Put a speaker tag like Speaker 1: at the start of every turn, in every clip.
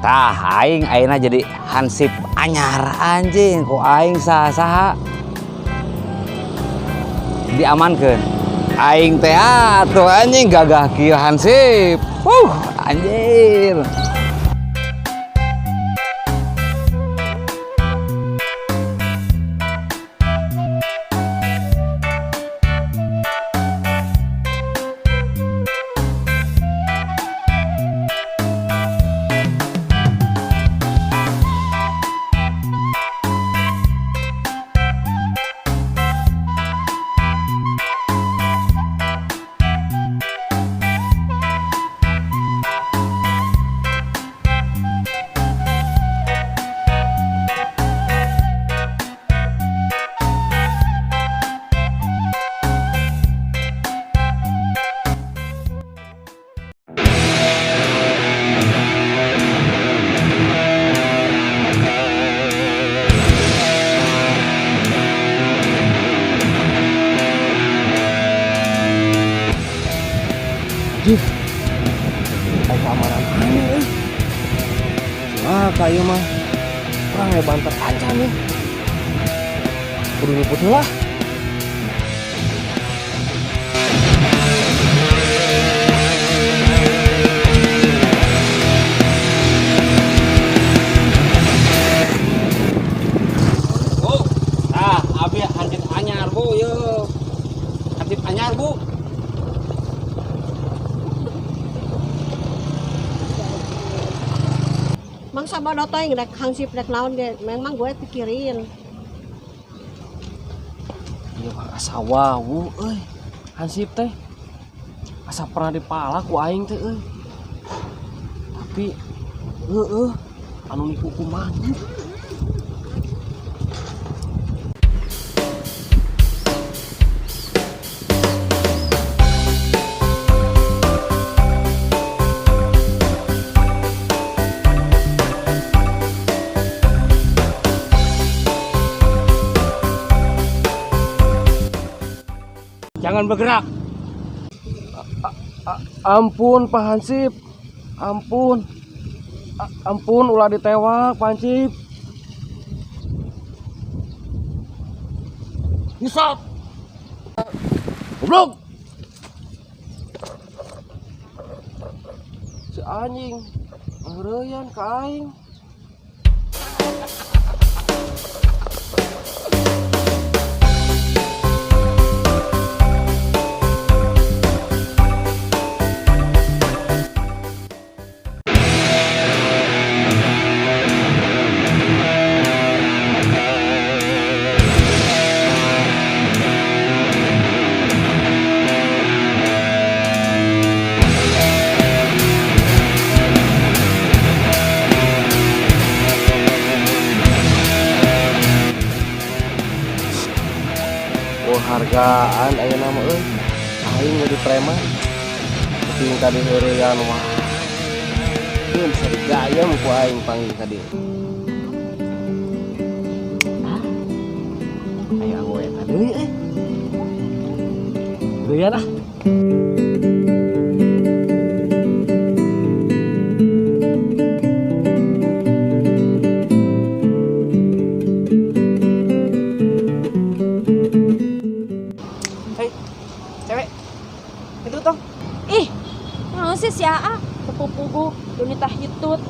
Speaker 1: Tah aing ayeuna jadi hansip anyar anjing ku aing saha-saha diamankeun. Aing teh atuh anjing gagah kieu hansip. Anjir.
Speaker 2: Anjir. Aya keamanan aneh euy. Cilaka ieu mah. Urang aya banter acan nih. Kudu nyebut heula.
Speaker 1: Bu, tah abi hansip anyar bu, yeuh. Hansip anyar bu.
Speaker 3: Mang sabodo teuing rek hansip rek naon ge, memang gue pikirin.
Speaker 2: Ieu mah asa wawuh euy. Hansip teh. Asa pernah dipalak ku aing teh euy. Tapi heueuh anu nipu kumaha.
Speaker 1: Jangan bergerak.
Speaker 2: Ampun Pak Hansip. Ampun. Ampun ulah ditewak Pak Hansip.
Speaker 1: Hisap. Goblok.
Speaker 2: Si anjing ngeureyan ka aing. Oh, hargaan ayeuna mah euy. Aing jadi preman. Penting tadi heureuyan wah. Keun bisa digayem ku aing panggil tadi. Ah. Aya awewe eta deui euy. Heureuyan ah. Hei, cewek. Itu tong.
Speaker 4: Ih, naon sih si Aa? Tepupugu, dunita hitut.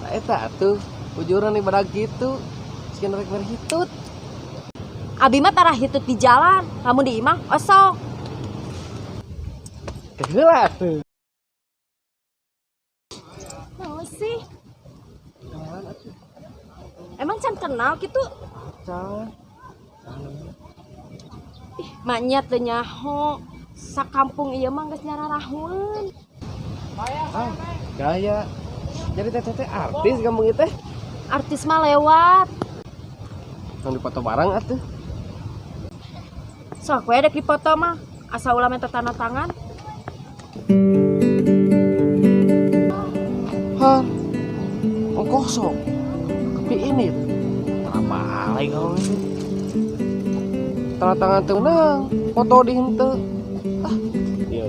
Speaker 2: Nah, eta atuh, ujuran nih badag gitu. Sieun rek bari hitut.
Speaker 4: Abi mah tarah hitut di jalan, lamun di imah osok.
Speaker 2: Teh heula atuh.
Speaker 4: Naon sih? Emang can kenal gitu?
Speaker 2: Can.
Speaker 4: Ih, maknya teu nyaho. Sakampung ieu mah geus nyararahueun.
Speaker 2: Ah, gaya. Jadi teteh teh artis kampung ieu teh.
Speaker 4: Artis mah lewat.
Speaker 2: Tong dipoto bareng atuh.
Speaker 4: Sok we dek dipoto mah, asa ulah minta tanda tangan.
Speaker 2: Hah. Ongkoh sok. Tapi ini tara balik kamu itu. Tanda tangan teu meunang, foto di henteu. Ah, iya.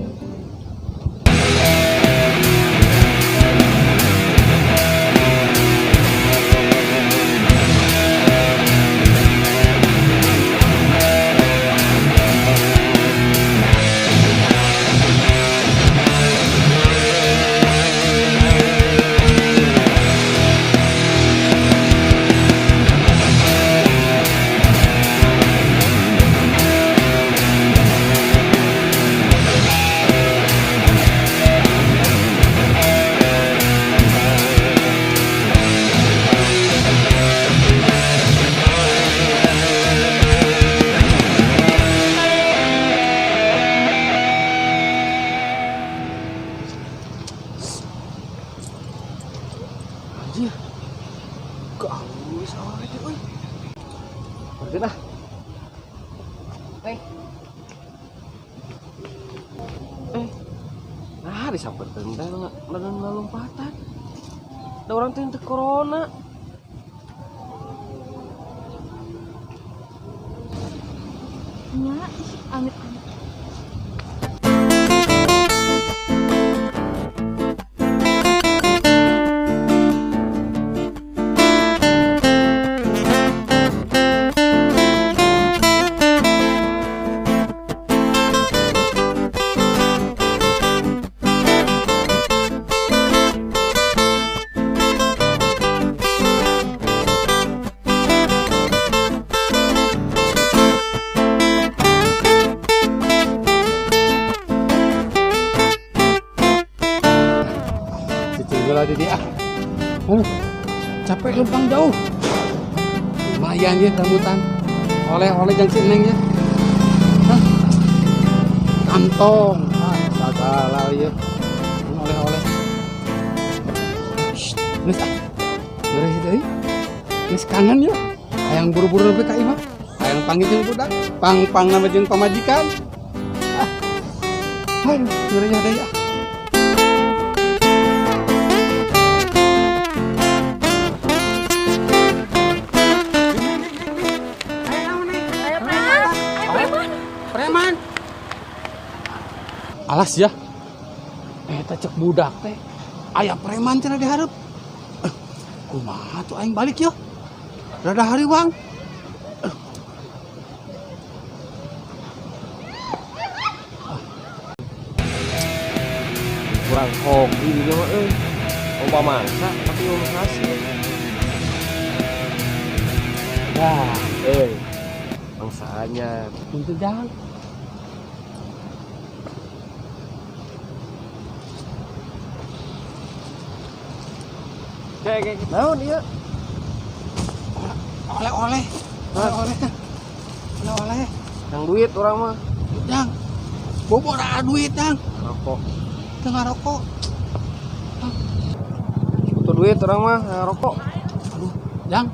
Speaker 2: Disamperkeun teh ngalompatan. Da urang teh teu corona.
Speaker 4: Nya, ih amit-amit.
Speaker 1: Jadi ah, capek lempang jauh. Lumayan ya rambutan. Oleh-oleh jang si Neng ya. Hah? Kantong, ah, segala ya. Oleh-oleh. Shh, geus ah. Beres deui. Geus kangen ya. Hayang buru-buru nepi ka imah. Hayang panggil jeung budak, pang-pang nama jeung pamajikan. Ah. Aduh, beres deui ah. Preman. Alas ya. Eta cek budak teh. Aya preman cenah dihareup. Kumaha tuh aing balik yo. Rada hariwang.
Speaker 2: Kurang hobi di mah euy. Loba mangsa tapi eueuh hasil. Dah, euy. Mangsanya
Speaker 1: Untuk jalan.
Speaker 2: Kayak naon ieu?
Speaker 1: Oleh-oleh. Oleh-oleh. Oleh-oleh.
Speaker 2: Yang duit urang mah.
Speaker 1: Jang. Bobo ada duit, Jang.
Speaker 2: Rokok.
Speaker 1: Teu ngarokok.
Speaker 2: Butuh duit urang mah rokok.
Speaker 1: Aduh, Jang.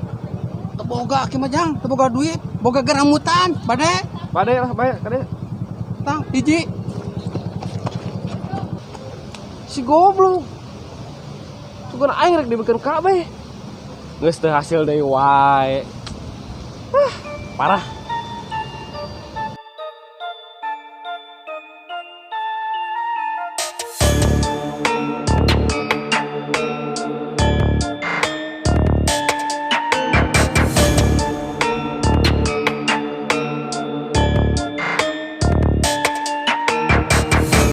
Speaker 1: Teu boga kieu mah, Jang. Teu boga duit. Boga geramutan, bade.
Speaker 2: Bade lah, bade, kade.
Speaker 1: Tang, hiji.
Speaker 2: Si goblok. Sugan aing rek dibikeun kabeh. Geus teu hasil deui wae. Ah, parah.